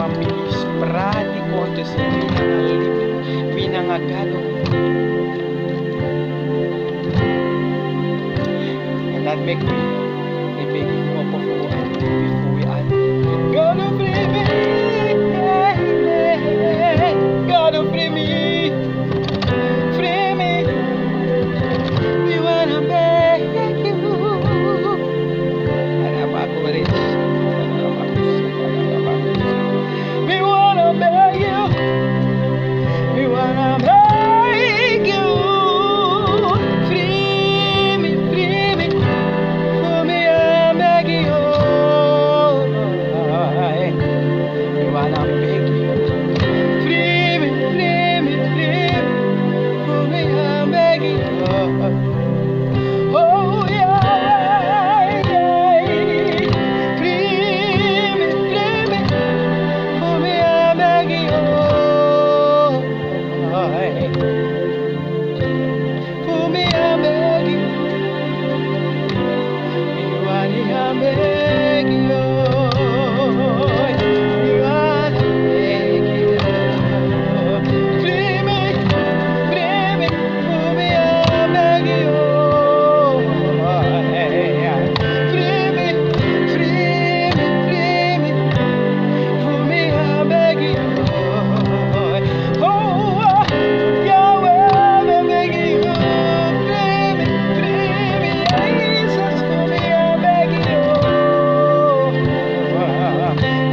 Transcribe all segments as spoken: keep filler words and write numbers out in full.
Mi sprati kon tussen mi nanga libi, mi nanga Gado. En dat meki mi e begi kon fu wi ati, fu wi ati. Gado, fri mi. Gado, fri mi. Fri mi. Mi wanna beg you. Mi wanna beg you. Mi wanna beg you. Free me, free me. For me, I'm begging you. Mi wanna beg you. Free me, free me, free me. For me, I'm begging you. Oh, yeah, yeah. Free me, free me. For me, I'm begging you. For me, I'm begging. Mi wani, I'm begging you. Mi wani, I'm begging you. Free me, free me, for me, I'm begging you. Free me, free me, free me. For me, I'm begging you. Oh, Yahweh, I'm begging you. Free me, free me, Jesus, for me, I'm begging you.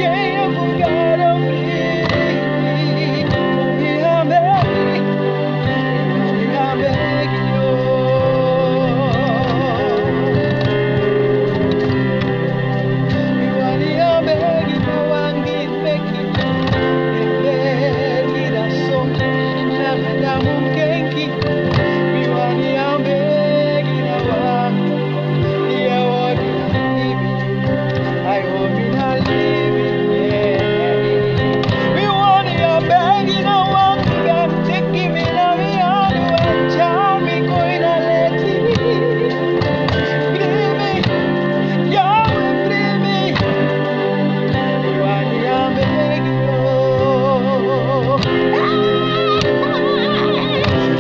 Yeah, yeah, for God, I'm free. For me, I'm begging. For me, I'm begging you. Mi wani, I'm begging you, I'm begging. Begi na so, na mi na mu kenki. Mi wani, I'm begging, I want. Yeah, I want to be. I want to be living, yeah. Mi wani, I'm begging, I want to be. Teki mi na mi anu, and tyari mi go ini a leti. Free me, Yahweh, free me. Mi wani, I'm begging you.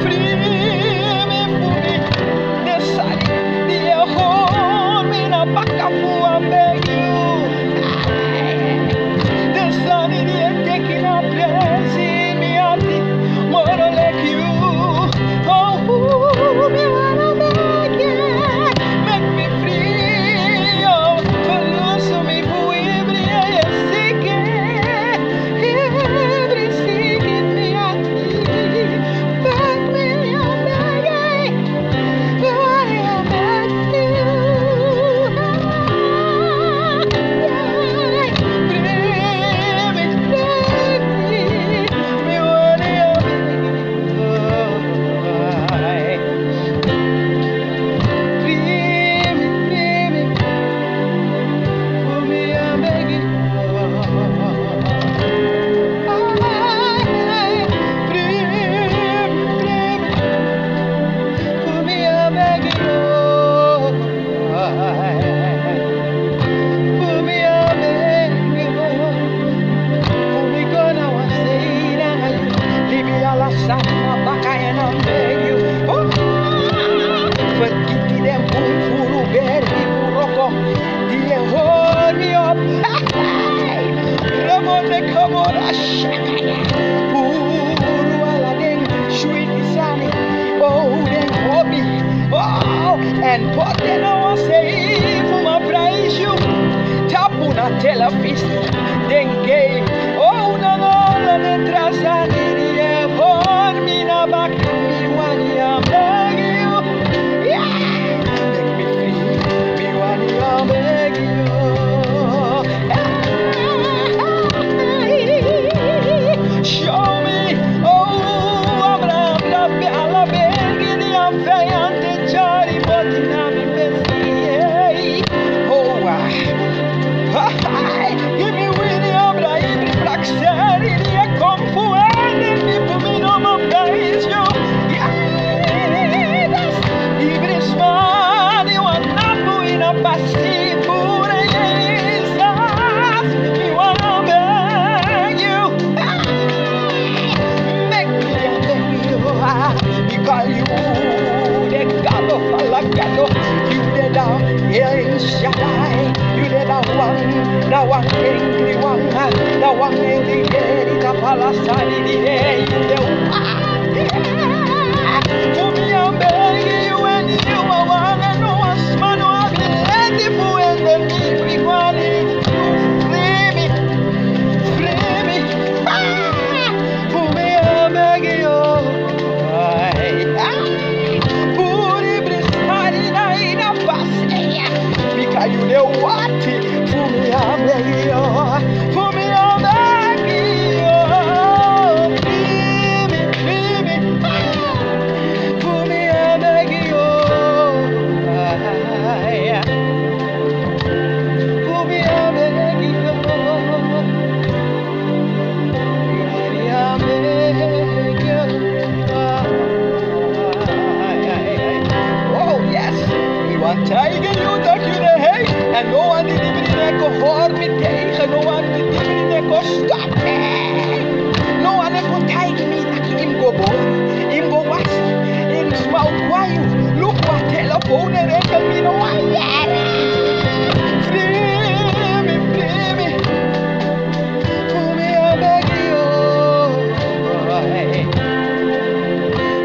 Free me, free me. Den sani di e hori mi na baka fu, I'm begging you. Den sani di e teki na presi mi ati moro leki yu. Oh, mi wani, I'm begging. Meki mi fri, oh, ferlosi mi fu ibri e siki. Ibri siki mi ati. Meki mi, I'm begging. For me, I'm begging you. For me, I'm begging you. For me, go na wan sei na yu. Libi ala sani na baka en, I'm begging you. Oh, fergiti den bun furu beri fu wroko. Di e hori mi op. Hey, hey. Robo de komora shakaya. Puru ala den switi sani. Oh, den hobi. Oh, èn poti en na wan sei fu mi praisi yu. Tapu na telefisi, den game. Oh, na, na, na, den tra sani di e hori mi na baka, mi wani, I'm begging you. Yeah. Make me free. Mi wani, I'm begging you. Show me. Oh, abra, abra, ala begi di a feyanti e tyari boti na mi fesi, yeah. Oh, ah. Hey, gi mi wini, abra, ibri prakseri di e kon fu ede mi fu mi no man praisi yu. Yeah, that's ibri sma di wani na fu ini a pasi puru, Jesus. Mi wani, I'm begging. Da wan engri wan, da wan engri heri tapu ala sani di hei yu de. Fu mi a begi yu, èn yu a wani, no wan sma no abi leti fu ete mi, fu yu wani. Fri mi, fri mi. Fu mi a begi yu. Ai, ai. Puru i briskari na ini a pasi. Bika yu de wati. Fu mi a begi yu. Fu mi a begi yu. Fri mi, fri mi. Fu mi a begi yu. Ai, ai. Fu mi a begi yu. Oh, yes. Mi wani taigi yu taki yu de hei. Èn no wan didibri no e kon hori mi teige. No wan didibri no e kon stop mi. No wan e kon taigi mi taki yu mus go bori, yu mus go wasi, yu mus sma o kon. Luku a telefon e ringi, mi no wani yere. Fri mi, fri mi. Fu mi a begi yu.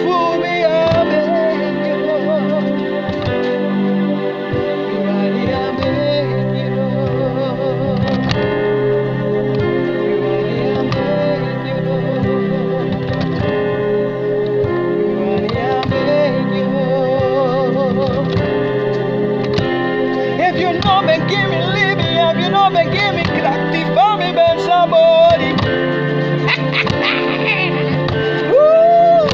Fu mi a begi yu. Fu mi a begi yu. Fu mi a begi yu. Efu yu no ben gi mi libi, efu yu no ben gi mi krakti, fa mi ben sa bori. Woo!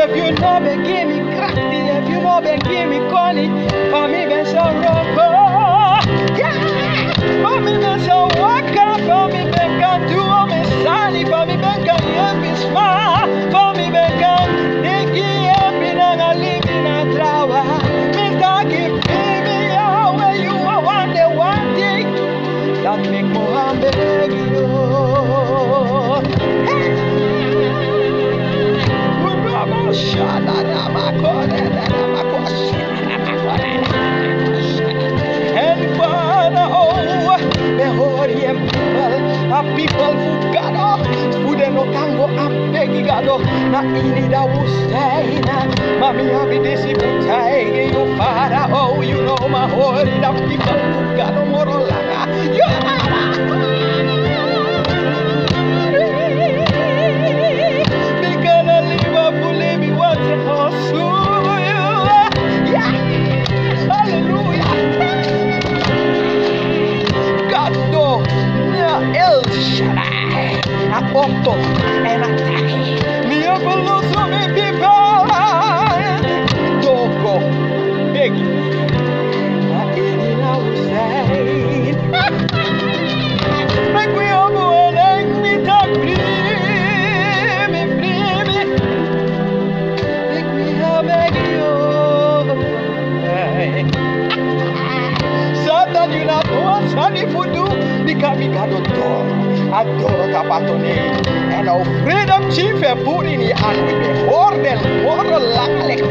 Efu yu no ben gi mi krakti, efu yu no ben gi mi koni, fa mi ben sa wroko. Yeah! Fa mi ben sa waka, fa mi ben kan du mi sani, fa mi ben kan yepi sma, fa mi ben kan denki yepi nanga libi na trawan. Mi taki fri mi, Yahweh, yu a wan de wan ting. Dati meki mi o begi yu. Hey! Urama shana rama kore rama koshi. Èn Fara, o, mi e hori en pipel, a pipel fu Gado, fu den no kan go begi Gado na ini a woestijn. Ma mi abi disi fu taigi yu, Fara, o, yu no man hori a pipel fu Gado moro langa. Yu no man hori. Bika na libi fu libi watra. Hallelujah. Gado na El Shaddai. A opo èn a taki: Mi e begi yu, mi pipel, doro begi. Na ini a woestijn. Meki wi opo wi en, mi taki: Fri mi, fri mi. Meki mi o begi yu. Satan, yu no abi wan sani fu du, bika mi Gado doro. A doro tapu a tonei. Èn a freedom chief e puru ini yu anu, yu e hori den moro langa leki